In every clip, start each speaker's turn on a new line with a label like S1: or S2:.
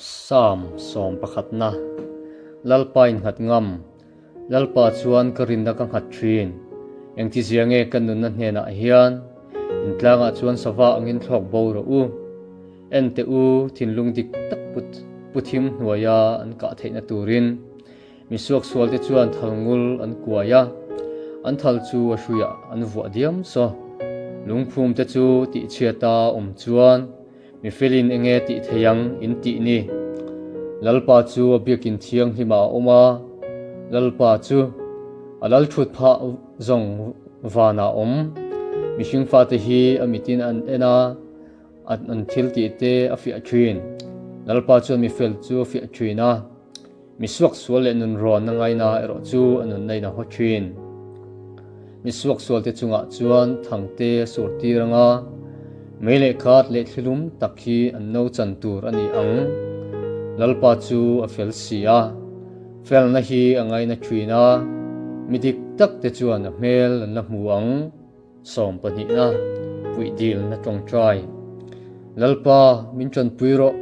S1: Psalm sawmpakhatna, Lalpa innghat ngam, Lalpa chuan ka rinna ka nghat thin. Engtizia nge ka nunna hnenah hian intlangah chuan sava angin thlawk bo rawh u. En teh u, thinlung dik tak put puthim hnuaia an kah theihna turin mi suaksualte chuan thal ngul an kuai a, an thal chu a hruiah an vuah diam saw. Lungphumte chu tihchhiata awm chuan Mi felin enge tih thei ang in tih ni? Lalpa chu a biakin thianghlimah a awm a, Lalpa chu a lal thut phah zawng vanah a awm. Mihring fate hi a mitin an en a, an thil tih te a fiah thin. Lalpa chuan mi fel chu a fiah thin a, Mi suaksual leh nunrawnna ngaina erawh chu a nunna in a haw thin. Mi suaksualte chungah chuan thangte a sur tir ang a, mei leh khat leh thlilum tak hi an no chan tur a ni ang. Lalpa chu a fel si a, felna hi a ngaina thin a, mi dik takte chuan a hmel an la hmu ang. Sawmpahnihna, puih dilna tawngtai. Lalpa, min tanpui rawh.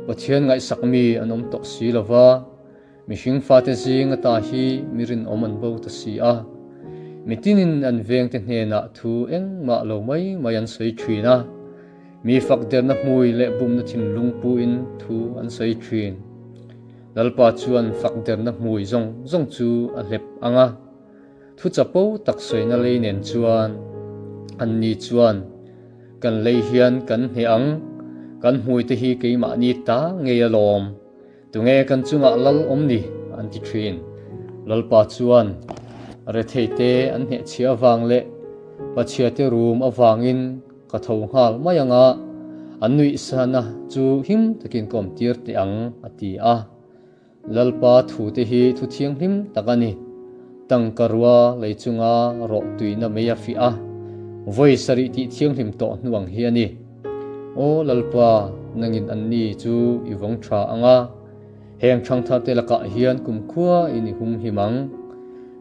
S1: Pathian ngaihsak mi an awm tawh si lo va, mihring fate zing ata hi mi rinawm an bo ta si a. Mi tinin an vengte hnenah thu engmah lo mai mai an sawi thin a, mi fak derna hmui leh bumna thinlung puin thu an sawi thin. Lalpa chuan fak derna hmui zawng zawng chu a hlep ang a. Thu chapo tak sawina lei nen chuan anni chuan kan lei hian kan hneh ang, kan hmuite hi keimahni ta ngei alawm, tunge kan chungah lal awm ni? an ti thin. Lalpa chuan retheite an hnehchhia avang leh pachhiate rum avangin ka tho nghal mai ang a, an nuihsana chu him takin ka awmtir teh ang, a ti a. Lalpa thute hi thu thianghlim tak a ni. Tangka rua lei chunga rawh tuina mei a fiah a, vawi sarih tih thianghlim tawh hnu ang hi a ni. Aw Lalpa, nangin anni chu i vawng tha ang a, heng thangtharte lakah hian kumkhua in i humhim ang.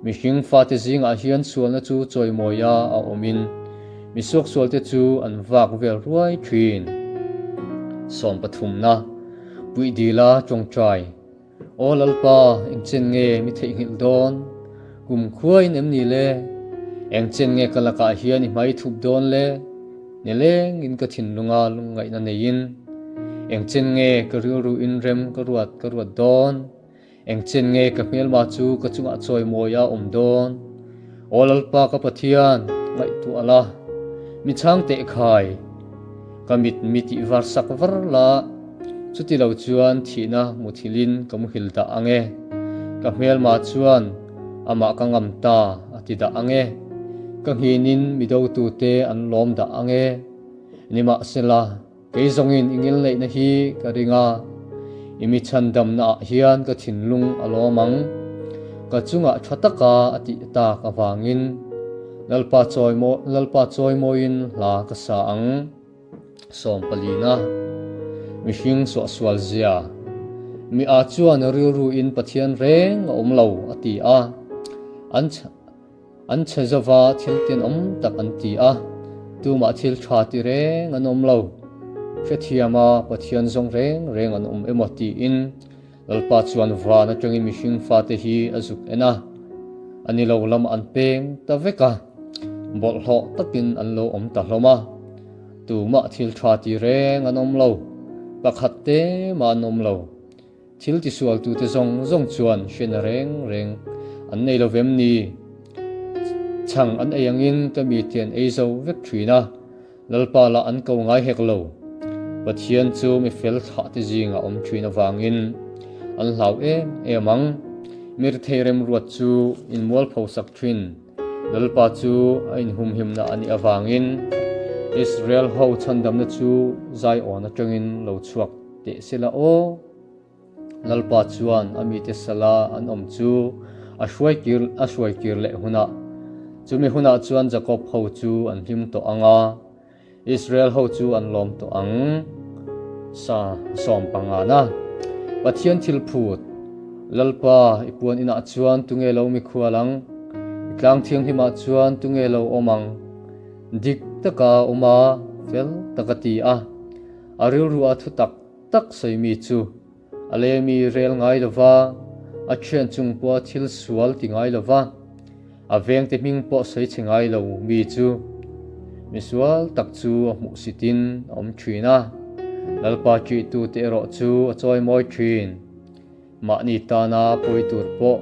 S1: Mihring fate zingah hian sualna chu chawimawia a awmin, mi suaksualte chu an vak vel ruai thin. Sawmpathumna. Puih dila tawngtai. Aw Lalpa, eng chen nge mi theihnghilh dawn? Kum khuain em ni le? Eng chen nge ka lakah hian i hmai thup dawn le? Nilengin ka thinlunga lungngaihna neiin, eng chen nge ka rilru inrem ka ruat ka ruat dawn? Eng chen nge ka hmelma chu ka chungah chawimawi a awm dawn? Aw Lalpa ka Pathian, ngaihtuah la, mi chhang teh khai, ka mit mi tih var sak var la, chuti lo chuan thihna muthilhin ka muhil dah ang e. Ka hmelma chuan amah ka ngam ta a ti dah ang e, ka nghinin mi dotute an lawm dah ang e. Nimahsela, Kei zawngin i ngilneihna hi ka ring a, i mi chhandamna ah hian ka thinlung a lawm ang. Ka chungah tha taka a tih tak avangin Lalpa chawimaw Lalpa chawimawiin hla ka sa ang. Sawmpalina, Mihring suahsual zia. Mi a chuan rilru in Pathian reng a awm lo a ti a, an An chhe zova thil tenawm tak an ti a, tumah thil tha ti reng an awm lo. Hrethiama Pathian zawng reng reng an awm emaw tiin Lalpa chuan van atangin mihring fate hi a zuk en a, a ni lo lamah an peng ta vek a, bawlhhlawh takin an lo awm ta hlawm a. Tumah thil tha ti reng an awm lo, pakhat te mah an awm lo. Thil tisualtute zawng zawng chuan hriatna reng reng an nei lo vem ni? Chhang an ei angin ka mite an ei zo vek thin a, Lalpa lah an ko ngai hek lo. Pathian chu mi fel thlahte zingah awm thin avangin an hlau em em ang. Mi rethei remruat chu inmualpho sak thin. Lalpa chu a inhumhimna a nih avangin Israel ho chhandamna chu Zion atangin lo chhuak Teh sela aw, Lalpa chuan a mite sala an awm chu a hruai kir a hruai kir leh hunah, chumi hunah chuan Jakob ho chu an hlim tawh ang a, Israel ho chu an lawm tawh ang. Sa sawmpangana Pathian thil phut, Lalpa, i puan inah chuan tunge lo mikhual ang? I tlang thianghlimah chuan tunge lo awm ang? Dik taka awm a, fel taka ti a. A rilru a thu tak tak sawi mi chu. A lei mi rel ngai lo va, a thian chung pawha thil sual ti ngai lo va, a vengte hming pawh sawi chhe ngai lo mi chu misual tak chu a hmuhsitin a awm thin a, Lalpa ṭihtute erawh chu a chawimawi thin. Mahni tana pawi tur pawh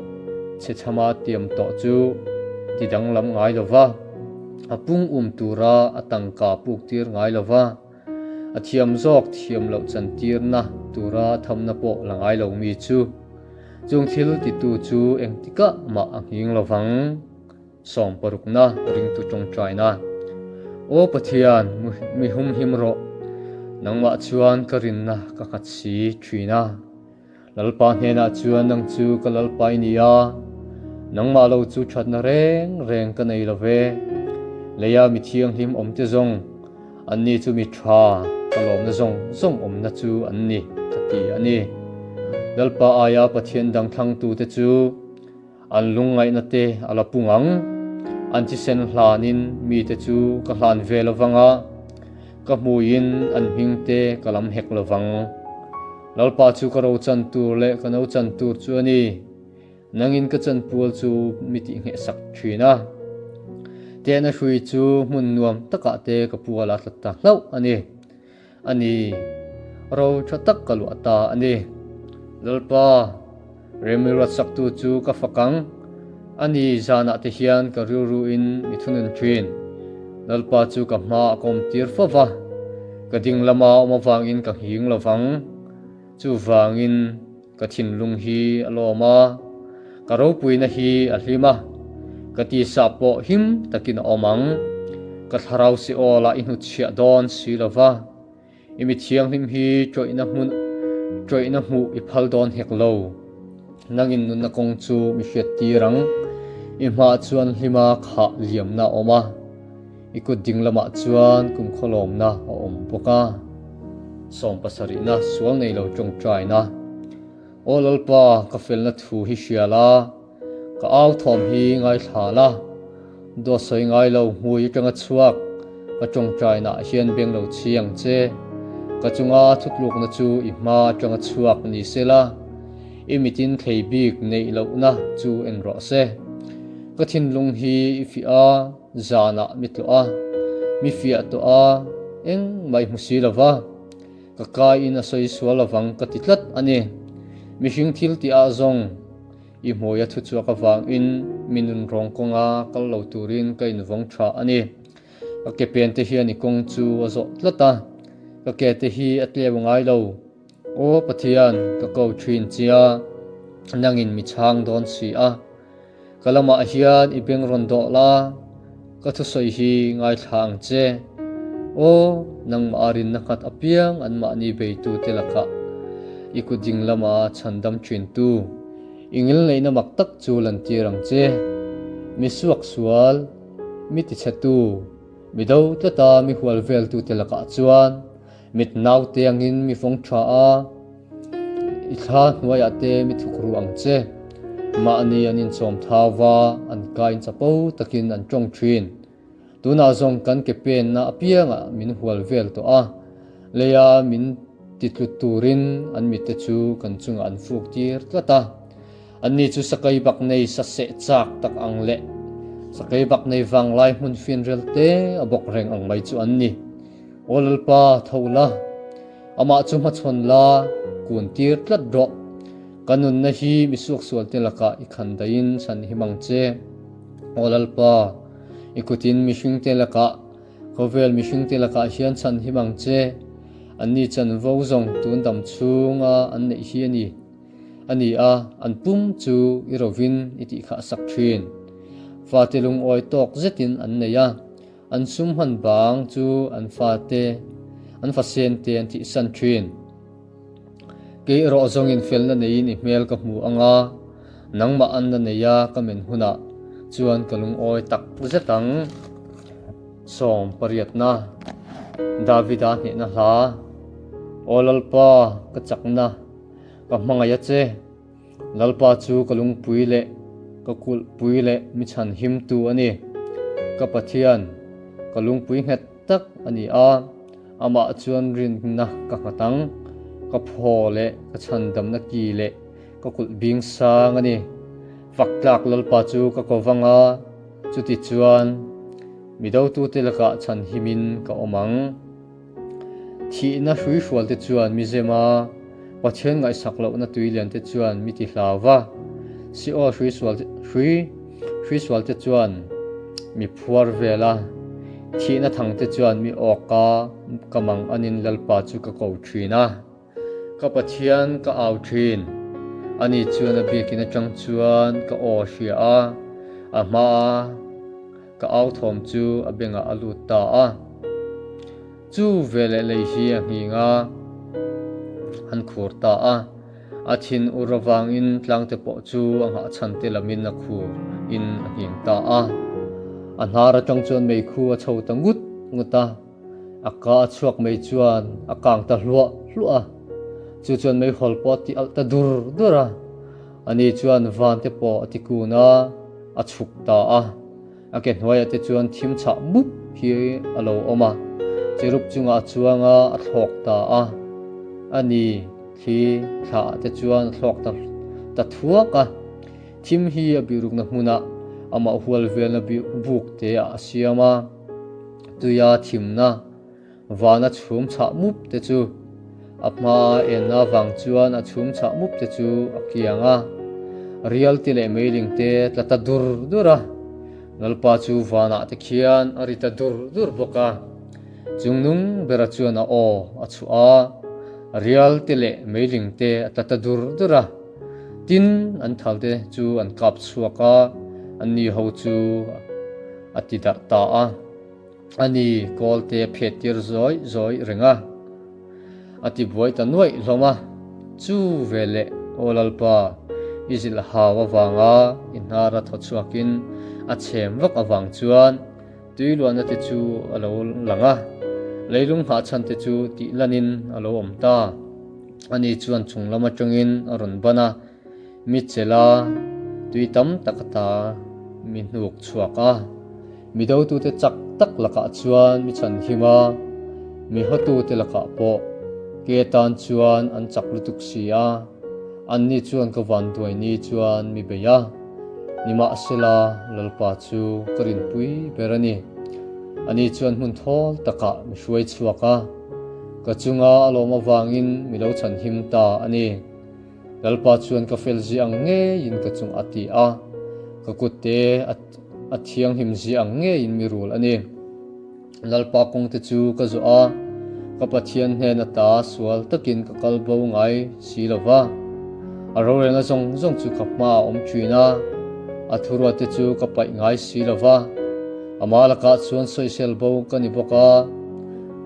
S1: chhechhama tiam tawh chu ti danglam ngai lo va, a pung um tura a tangka puk tir ngai lo va, a thiam zawk thiam loh chantirna tura thamna pawh la ngai lo mi chu chung thil titu chu engtikah mah a nghing lo vang. Sawmparukna ringtu tawngtaina. Aw Pathian, mi humhim rawh, nangmah chuan ka rinna ka nghat si thin a. Lalpa hnenah chuan nang chu ka Lalpa i ni a, nangmah lo chu thatna reng reng ka nei lo ve. Leia mi thianghlim awmte zawng, anni chu mi tha, ka lawmna zawng zawng awmna chu an ni, ka ti a ni. Lalpa aia Pathian dang thlangtute chu, An lungngaihna te a la pung ang. An thisen hlanin mite chu ka hlan ve lo vang a, ka hmuiin an hming te ka lam hek lo vang. Lalpa chu ka rochan tur leh ka nochan tur chu a ni. Nangin ka chanpual chu mi tihnghehsak thin a. Tehna hrui chu hmun nuam takah te ka pual a tla ta hlauh a ni. A ni, ro tha tak ka luah ta a ni. Lalpa, rem i ruatsaktu chu ka fak ang. A ni, zanah te hian ka rilruin mi thunun thin. Lalpa chu ka hma a kawm tir fo va, ka ding lama awm avangin ka nghing lo vang. Chuvangin ka thinlung hi a lawm a, ka ropuina hi a hlim a, ka tisa pawh him takin a awm ang. Ka thlarau si awlah i hnutchhiah dawn si lo va, i mi thianghlim hi ṭawihna hmun ṭawihna hmuh i phal dawn hek lo. Nangin nunna kawng chu mi hriattir ang, i hmaah chuan hlima khah liamna a awm a. I kut ding lamah chuan kum khawlawmna a awm bawk a. Sawmpasarihna sual nei lo tawngtaina. Aw Lalpa, ka felna thu hi hria la, ka au thawm hi ngaithla la. Dawt sawi ngai lo hmui atanga chhuak ka tawngtainaah hian beng lo chhi ang che. Ka chunga thutlukna chu i hma atanga chhuak ni se la, i mitin thlei bik neih lohna chu en rawh se. Ka thinlung hi i fiah a. Zanah mi tlawh a, mi fiah tawh a, engmah i hmu si lo va, ka kaiin a sawi sual lovang ka ti tlat a ni. Mihring thil tih ah zawng i hmuaia thu chhuak avangin mi nunrawng kawnga kal lo turin ka invawng tha a ni. Ka ke pen te hian i kawng chu a zawh tlat a, ka ke te hi a tleu ngai lo. Aw Pathian, ka ko thin chia, nangin mi chhang dawn si a. Ka lamah hian i beng rawn dawh la, ka thusawi hi ngaithla ang che. Aw, nangmah a rinna nghat apiang anmahni beitute lakah i kut ding lama chhandam thintu i ngilneihna mak tak chu lantir ang che. Mi suak sual, mi tichhetu, mi do tlata mi hual veltute lakah chuan Mit naute angin mi fawng tha a, i thla hnuaiah te mi thuk ru ang che. Mahni an inchawm thau va, an kain chapo takin an tawng thin. Tunah zawng kan ke penna apiangah min hual vel tawh a, leia min titlut turin an mitte chu kan chungah an fuk tir tlat a. Anni chu sakei bak nei sa seh chak tak ang leh sakei bak nei vanglai hmun finrel te a bawk reng ang mai chu an ni. Aw Lalpa, tho la, amah chu hmachhawn la, kun tir tlat rawh. Ka nunna hi mi suaksualte lakah i khan daihin chhan him ang che. Aw Lalpa, i kutin mihringte lakah, khawvel mihringte lakah hian chhan him ang che. Anni chanvo zawng tun dam chhunga an neih hi a ni. A ni a, an pum chu i rovin i tihkhah sak thin. Fate lungawi tawk zetin an nei a. An sum hman bang chu an fate, an fasen te an thihsan thin. Kei erawh zawngin felna neiin i hmel ka hmu ang a, nangmah an la nei a ka men hunah chuan ka lungawi tak zet ang. Sawm pariatna, Davida hnehna hla, Aw Lalpa, ka chakna, ka hmangaih a che. Lalpa chu ka lungpui leh ka kulhpui leh mi chhan himtu a ni. Ka Pathian, ka lungpui nghet tak a ni a, amah chuan rinna ka nghat ang. Ka phaw leh ka chhandamna ki leh ka kulh bing sang a ni. Fak tlak Lalpa chu ka ko vang a, chuti chuan mi dotute lakah chhanhimin ka awm ang. Thihna hruihrualte chuan mi zem a, Pathian ngaihsak lohna tuiliante chuan mi ti hlau va, Seol hruisualte chuan mi phuar vel a, thihna thangte chuan mi awk a, ka mang anin Lalpa chu ka ko thin a, ka Pathian ka au thin. Ani chuan a biakin atang chuan ka aw hria a, a hmaa Ka au thawm chu a bengah a lut ta a. Chu veleh lei hi a nghing a, an khur ta a. A thin ur avangin tlangte pawh chu a nghahchhan te lamin a khur in a nghing ta a. A hnar atang chuan meikhu a chho ta ngut ngut a. A ka a chhuak mai chuan a kang ta hluah hluah a. Chu chuan meihawl pawh a ti alh ta dur dur a. Ani chuan van te pawh a ti kun a, a chhuk ta a. A ke hnuaiah te chuan thim chhah mup hi a lo awm a, cherub chungah a chuang a, a thlawk ta a. Ani thli thlaah te chuan a thlawk ta ta thuak a. Thim hi a bihrukna hmunah amah hual velna buk te ah a siam a, tuia thimna Vana chhum chhah mup te chu a hma enna vang chuan a chhum chhah mup te chu a kiang a, rial te leh meiling te tla ta dur dur a, Lalpa chu vanah te khian a ri ta dur dur bawk a, chungnung bera chuan a aw a chhuah a, rial te leh meiling te a tla ta dur dur a, tin an thal te chu an kap chhuak a, anni ho chu a ti darh ta a. A ni, Kawlte a phet tir zawi zawi reng a, a ti buai ta nuaih hlawm a. Chu veleh, Aw Lalpa, i zilh hau avanga i hnara thaw chhuakin a chhem vak avang chuan tui luahna te chu a lo lang a, leilung nghahchhan te chu tih lanin a lo awm ta. Ani chuan chung lam atangin a rawn ban a, Mi chela tui tam tak ata mi hnuk chhuak a, mi dotute chak tak lakah chuan mi chhanhim a, mi hawtute lakah pawh ke tan chuan an chak lutuk si a, anni chuan ka vanduai ni chuan mi bei a, nimahsela Lalpa chu ka rinpui ber a ni. Ani chuan hmun thawl takah mi hruai chhuak a, ka chunga a lawm avangin mi lo chhanhim ta a ni. Lalpa chuan ka fel zia ang ngeiin ka chung a ti a, ka kutte a thianghlim zia ang ngeiin mi rul a ni. Lalpa kawngte chu ka zawh a, ka Pathian hnen ata sual takin ka kal bo ngai si lo va. A rorelna zawng zawng chu ka hmaah a awm thin a, a thuruatte chu ka paih ngai si lo va. Amah lakah chuan sawisel bo ka ni bawk a,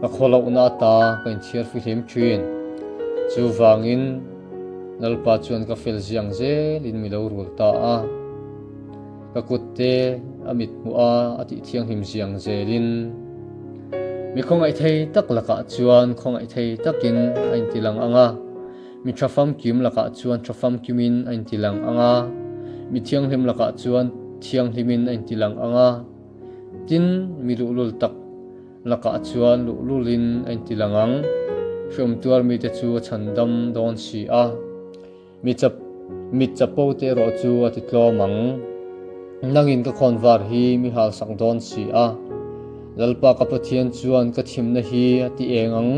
S1: ka khawlohna ata ka inthiar fihlim thin. Chuvangin Lalpa chuan ka fel ziang zelin mi lo rul ta a, ka kutte a mit hmuh a a tih thianghlim ziang zelin mi khawngaih thei tak lakah chuan khawngaih thei takin a intilang ang a, mi tha famkim lakah chuan tha famkimin a intilang ang a, mi thianghlim lakah chuan thianghlimin a intilang ang a, tin mi luhlul tak Lakah chuan luhlulin a inti lang ang. Hreawm tuar mite chu a chhandam dawn si a, mi chap mit chapo te erawh chu a ti tlawm ang. Nangin ka khawnvar hi mi halsak dawn si a, Lalpa ka Pathian chuan ka thimna hi a ti eng ang.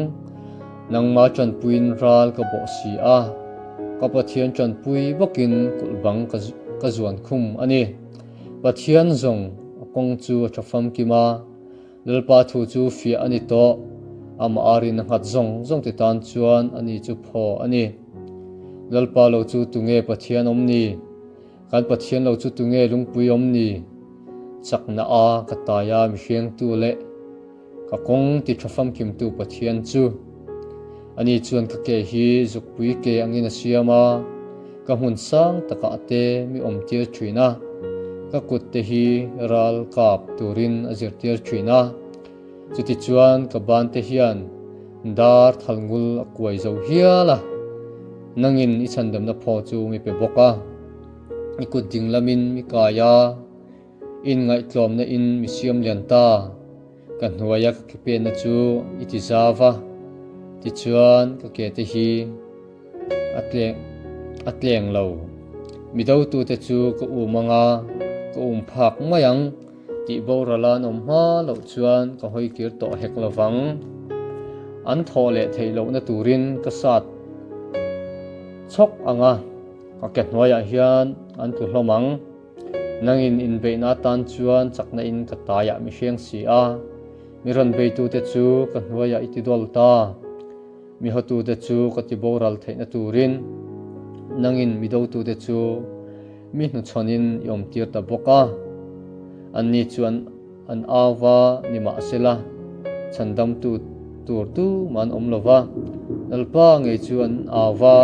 S1: Nangmah tanpuiin ral ka bawh si a, ka Pathian tanpui bawkin kulh bang ka zuan khum a ni. Pathian zawng a kawng chu a tha famkim a. Lalpa thu chu fiah a ni tawh, amah a rin a nghat zawng zawng te tan chuan ani chu phaw a ni. Lalpa lo chu tunge Pathian awm ni? Kan Pathian lo chu tunge lungpui awm ni? Chakna a ka taia mihriangtu leh ka kawng ti tha famkimtu Pathian chu. Ani chuan ka ke hi zukpui ke angin a siam a, ka hmun sang takah te mi awmtir thin a, ka kut te hi ral kap turin a zirtir thin a. Chutichuan ka ban te hian dar thal ngul a kuai zo hial a, nangin i chhandamna phaw chu mi pe bawk a, i kut ding lamin mi kai a, inngaihtlawmna in mi siam lian ta. Ka hnuaia ka ke penna chu i ti zau va, Tichuan ka ke te hi a tleng a tleng lo. Mi dotute chu ka um anga ka um phak mai ang tih boral a an awm hma loh chuan ka hawi kir tawh hek lovang. An thawh leh theih lohna turin ka sat chhawk anga ka ke hnuaiah hian an tlu hlawm ang. Nangin inbeihna atan chuan chakna in ka taiah mi hreng si a, mi rawn beitute chu ka hnuaiah i ti dawl ta. Mi hotute chu ka ti boral theihna turin nangin mi dotute chu mi hnuchhawnin i awmtir ta bawk a. Anni chuan an au va nimahsela chhandamtu tur tumah an awm lo va, Lalpa ngei chu an au va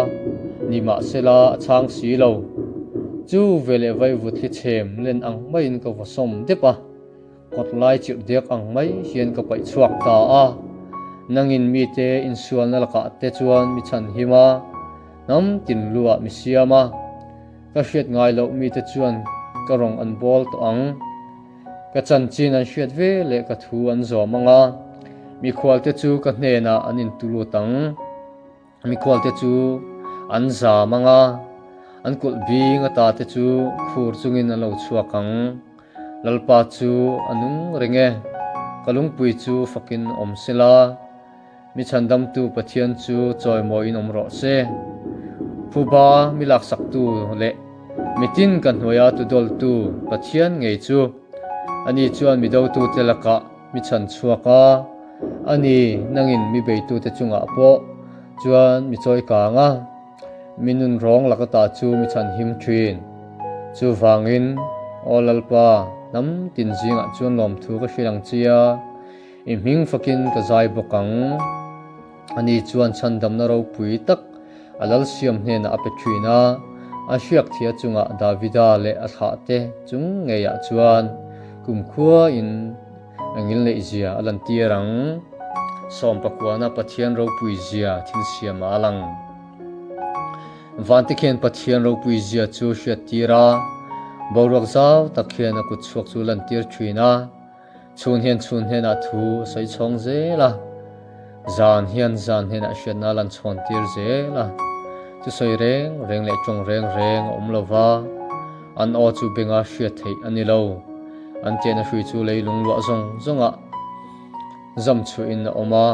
S1: nimahsela a chhang si lo. Chu veleh vaivut thli chhem len ang maiin ka vaw sawm dep a. Kawt lai chirh diak ang mai hian ka paih chhuak ta a, nangin mite insualna lakah te chuan mi chhan him a, hnam tin luah mi siam a, ka hriat ngai loh mite chuan ka rawng an bawl tawh ang. Ka chanchin an hriat ve leh ka thu an zawm ang a, mikhualte chu ka hnenah an intulut ang. Mikhualte chu an zam ang a, an kulh bing ata te chu khur chungin an lo chhuak ang. Lalpa chu a nung reng e, ka lungpui chu fakin awm sela, mi chhandamtu Pathian chu chawimawiin awm rawh se. Phuba mi laksaktu leh mitin ka hnuaia tudawltu Pathian ngei chu, ani chuan mi dotute lakah mi chhan chhuak a, a ni, nangin mi beitute chungah pawh chuan mi chawi kang a, mi nun rawng lak ata chu mi chhan him thin. Chuvangin, Aw Lalpa, hnam tin zingah chuan lawmthu ka hrilh ang che a, i hming fakin ka zai bawk ang. Ani chuan chhandamna ropui tak a lalsiam hnenah a pe thin a, a hriak thia chungah Davida leh a thlahte chung ngeiah chuan kumkhuain a ngilneih zia a lantir ang. Sawmpakuana Pathian ropui zia thil siamah a lang. Vante khian Pathian ropui zia chu hriattir a, boruak zau tak hian a kut chhuak chu lantir thin a. Chhun hian chhun hnenah thu a sawi chhawng zel a, zan hian zan hnenah hriatna a lan chhawn tir zel a. Chu sawi reng reng leh tawng reng reng a awm lo va, an aw chu benga hriat theih a ni lo. An tiahna hrui chu leilung luah zawng zawngah zam chhuahin a awm a,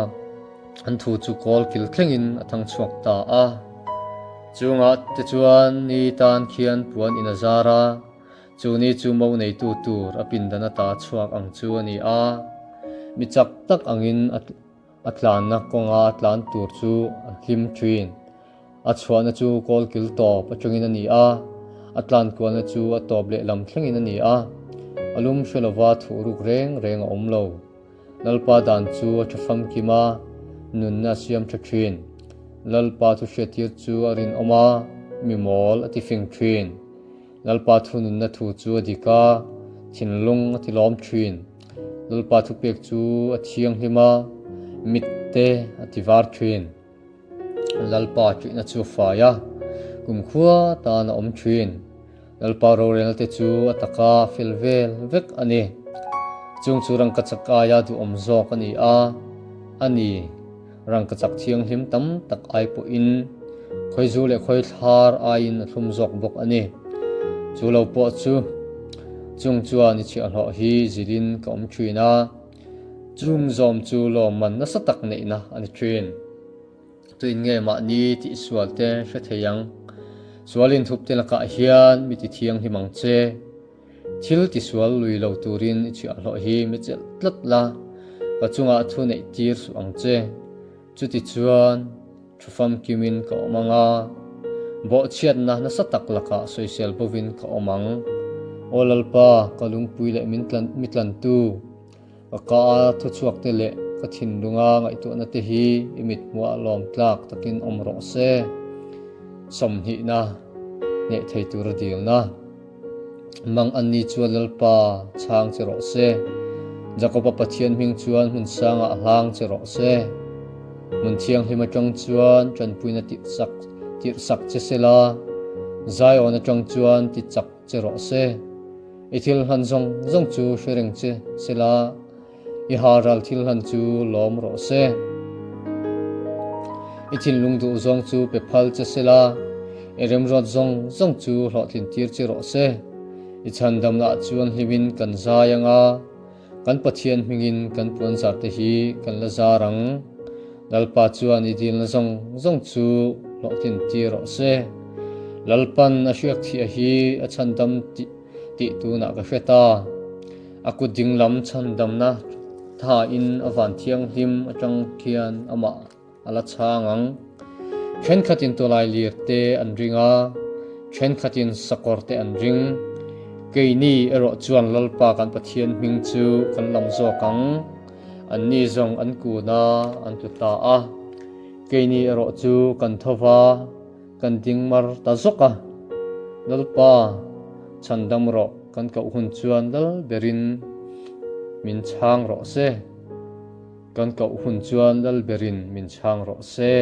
S1: an thu chu kawl kil thlengin a thang chhuak ta a. Chungah te chuan ni tan khian puan in a zar a. Chu ni chu mo neitu tur a pindan ata chhuak ang chu a ni a, mi chak tak angin a tlanna kawnga a tlan tur chu a hlim thin. A chhuahna chu kawlkil tawp atangin a ni a, a tlan kualna chu a tawp lehlam thlengin a ni a, a lum hre lova thuh ruk reng reng a awm lo. Lalpa dan chu a tha famkim a, nunna a siam tha thin. Lalpa thu hriattir chu a rinawm a, mi mawl a tifing thin. Lalpa thununna thu chu a dik a, thinlung a tilawm thin. Lalpa thupek chu a thianghlim a, mitte a tivar thin. Lalpa ṭihna chu a fai a, kumkhua tan a awm thin. Lalpa rorelna te chu a taka fel vel vek a ni. Chung chu rangkachak aia duhawm zawk a ni a, a ni. Rangkachak thianghlim tam tak ai pawhin khawizu leh khawithlar aiin a thlum zawk bawk a ni. Chu lo pawh chu chung chuan i chhiahhlawh hi zilhin ka awm thin a, chung zawm chu lawmman nasa tak neihna a ni thin. Tuin nge mahni tihsual te hre thei ang? Sual inthupte lakah hian mi ti thianghlim ang che. Thil tisual lui lo turin i chhiahhlawh hi mi chelh tlat la, ka chungah thu neih tir suh ang che. Chutichuan, thu famkimin ka awm ang a, bawhchhiatna nasa tak lakah sawisel bovin ka awm ang. Aw Lalpa, ka lungpui leh min tlan mi tlantu, ka ka a thuchhuakte leh ka thinlunga ngaihtuahna te hi i mithmuah lawm tlak takin awm rawh se. Sawmhnihna hneh thei tura dilna. Mang anni chuan Lalpa chhang che rawh se. Jakoba Pathian hming chuan hmun sangah a hlang che rawh se. Hmun thianghlim atang chuan tanpuina tirhsak tirhsak che sela, Zion atang chuan ti chak che rawh se. I thil hlan zawng zawng chu hre reng che sela, I ha ral thil hlan chu lawm rawh se. I thinlung duh zawng chu pe phal che sela, i remruat zawng zawng chu hlawhtlin tir che rawh se. I chhandamnaah chuan hlimin kan zai ang a, kan Pathian hmingin kan puanzar te hi kan la zar ang. Lalpa chuan i dilna zawng zawng chu hlawhtlin tir rawh se. Lalpan a hriak thiah hi a chhandam tih tih tunah ka hre ta. A kut dinglam chhandamna thain a van thianghlim atang khian amah a la chhang ang. Thenkhatin tawlai lir te an ring a, thenkhatin sakawr te an ring. Keini erawh chuan Lalpa kan Pathian hming chu kan lam zawk ang. Anni zawng an kun a, an tlu ta a. Keini erawh chu kan tho va, kan ding mar ta zawk a. Lalpa, chhandam rawh, kan koh hun chuan lal berin min chhang rawh se. Kan koh hun chuan lal berin min chhang rawh se.